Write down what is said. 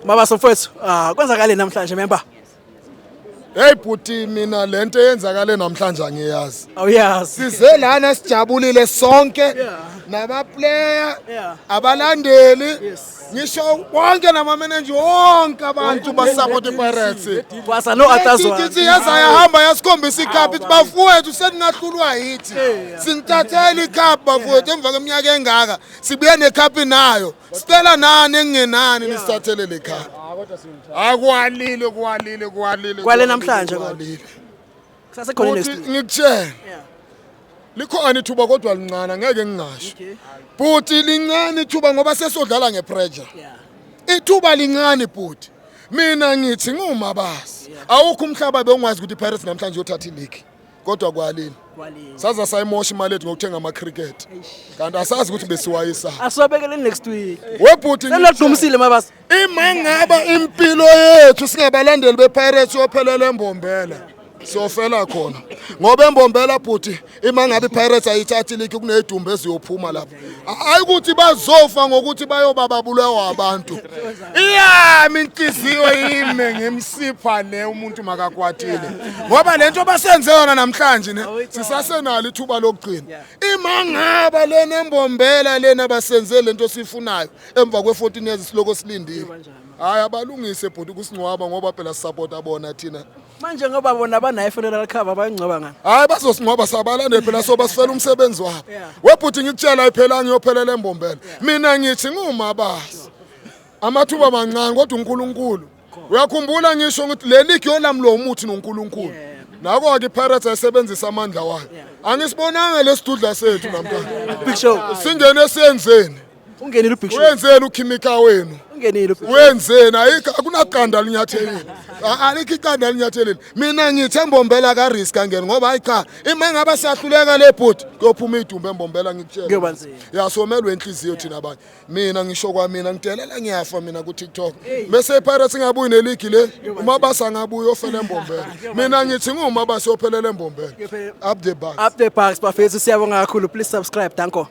Mabaso mfowethu, ah, kwenzakale namhlanje, member? Hey bhuti, mina lento eyenzakale namhlanje angiyazi. Awuyazi. Size lana sijabulile sonke naba-player, abalandeli, ngisho bonke nama-manager, wonke abantu ba-support iPirates. Kwasa no atazwa. Ithi yaza yahamba yasikhombisa icup, ithi bafowethu, seningahlulwa yithi. Sinithathela icup bafowethu emva kweminyaka engaka. Sibuye necup nayo. Sicela nani engingenani nisithathele le cup. Akwalile, kwalile, kwalile. Kwale namhlanje kodwa. Kwalile. Kusasekhona Futhi next week. ngikutshela, likhona ithuba kodwa lincane, angeke ngingasho. Bhuti, lincane ithuba ngoba sesodlala ngepressure. Ithuba lincane bhuti. Mina ngithi nguMabasi. Awukho umhlaba bewungazi ukuthi iPirates namhlanje yothatha ileague. Kodwa kwalile. Kwalile. Saza sayimosha imali yethu ngokuthenga ama cricket. Kanti asazi ukuthi besiwayisa. Asiwabekele next week. Webhuti, Senilaqhumisile, Mabasa. Ima ngaba impilo yethu singabalandeli bePirates yophelela eMbombela, siyofela khona ngoba eMbombela bhuti, ima ngabe iPirates ayithathi league, kunezidumbu eziyophuma lapho. Hayi ukuthi bazofa ngokuthi bayoba babulawa abantu. Iyami inhliziyo ime ngemsipha le umuntu makakwatile ngoba lento basenze yona namhlanje ne sisasenalo ithuba lokugcina. Ima ngaba lena eMbombela lena basenze lento sifunayo emva kwe-14 years siloko silindile, hayi abalungise bhuti kusingcwaba ngoba phela sisapota bona thina. Manje ngoba bona banayo funeral cover, bayingcwaba ngani? Hayi, bazosingcwaba sabalande phela, so basifela umsebenzi wabo. Webhuti, ngikutshela, ayiphelanga, iyophelela eMbombela. Mina ngithi nguMabasi, amathuba mancane kodwa uNkulunkulu uyakhumbula, ngisho ukuthi le league yolamlo umuthi noNkulunkulu. Nako-ke iPirates ayisebenzisa amandla wayo. Angisibonanga lesidudla sethu namhlanje. Big Show. Singene siyenzeni? Ungenile uBig Show. Wenzeni ukhimika wenu? Ungenile uBig Show. Wenzeni? Ayikho, akunaqanda linyathelile. Alikho iqanda linyathelile. Mina ngithi eMbombela ka-risk angene ngoba hayi cha, ima ngabe siyahluleka le bhuti, kuyophuma idumbu eMbombela, ngikutshela. Kuyoba nzima. Ya, somelwe inhliziyo thina abanye. Mina ngisho kwamina ngidelela, ngiyafa mina ku-TikTok bese iPirates ingabuyi neligi le, uMabasa angabuyi, ofela eMbombela. Mina ngithi nguMabasa, yophelela eMbombela. Up the Bucks. Up the Bucks, bafethu, siyabonga kakhulu. Please subscribe. Danko.